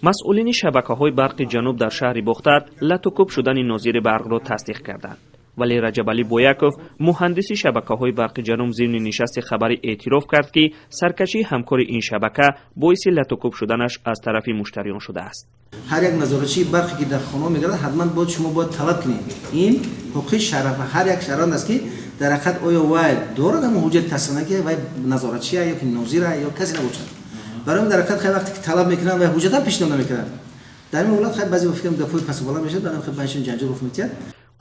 Масъулини шабакаҳои барқи Ҷануб дар шаҳри Бохтар латукӯб шудани нозири барқро тасдиқ карданд. Вале Раҷабалӣ Бояков, муҳандиси шабакаҳои барқи Ҷануб, зимни нишасти хабарӣ эътироф кард, ки саркашии ҳамкори ин шабака боиси латукӯб шуданаш аз тарафи муштариён шудааст. Ҳар як назоратчии барқе ки дар хона мегардад, ҳатман бояд шумо бояд талаб кунед. Ин ҳуқуқи шараф ҳар як шаҳрванд аст, ки дар ҳақиқат оё вай дорад ҳамон ҳуҷҷати тасдиқкунанда, ки вай назоратчия ё ки нозира ё касе набошад. Барои дар ҳақиқат хеле вақте ки талаб мекунанд, вай ҳуҷҷатам пешниҳод намекунанд. Дар ин ҳолат хай баъзе ба фикрам гапҳои пасу баланд мешавад, баъдам хай байнашон ҷанҷол рух метиҳад.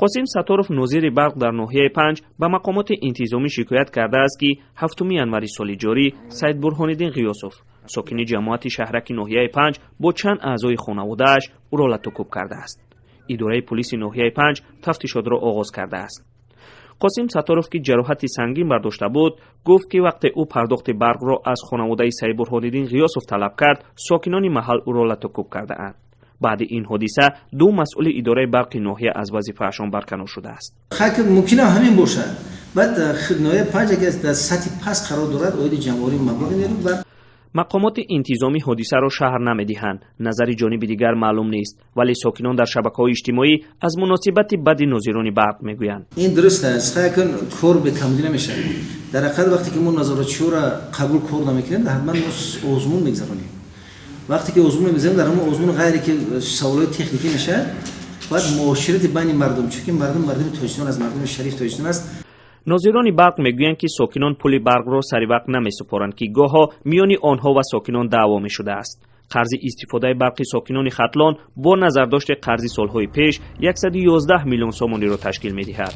Қосим Сатторов, нозири барқ дар ноҳияи Панҷ, ба мақомоти интизомӣ шикоят кардааст, ки 7 январи соли ҷорӣ Саид Бурҳониддин Ғиёсов, сокини ҷамоати шаҳраки ноҳияи Панҷ, бо чанд аъзои хонаводааш ӯро латукӯб кардааст. Идораи пулиси ноҳияи Панҷ тафтишотро оғоз кардааст. Қосим Сатторов, ки ҷароҳати сангин бардошта буд, гуфт, ки вақте ӯ пардохти барқро аз хонаводаи Саид Бурҳониддин Ғиёсов талаб кард, сокинони маҳал ӯро латукӯб кардаанд. Баъди ин ҳодиса ду масъули идораи барқи ноҳия аз вазифаашон барканор шудааст. Хай, ки мумкин ҳамин бошад. Баъд ноҳияи Панҷ яке дар сатҳи паст қарор дорад оиди ҷамъоварии маблағи нерӯ. Мақомоти интизомӣ ҳодисаро шаҳр намедиҳанд. Назари ҷониби дигар маълум нест, вале сокинон дар шабакаҳои иҷтимоӣ аз муносибати бади нозирони барқ мегӯянд. Ин дуруст аст. Хай, кун кор бекамдӣ намешавад. Дар ҳақиқат, вақте ки мо назоратчиҳоро қабул кор намекунем, ҳатман мо озмун мегзаронем. Вақте ки озмун мегзарем, дар ҳамон озмун ғайре ки саволҳои техникӣ мешавад, бояд муоширати байни мардум, чунки мардум мардуми Тоҷикистон аст, мардуми шариф Тоҷикистон аст. Нозирони барқ мегӯянд, ки сокинон пули барқро саривақт намесупоранд, ки гоҳо миёни онҳо ва сокинон даъво мешудааст. Қарзи истифодаи барқи сокинони Хатлон бо назардошти қарзи солҳои пеш 111 миллион сомониро ташкил медиҳад.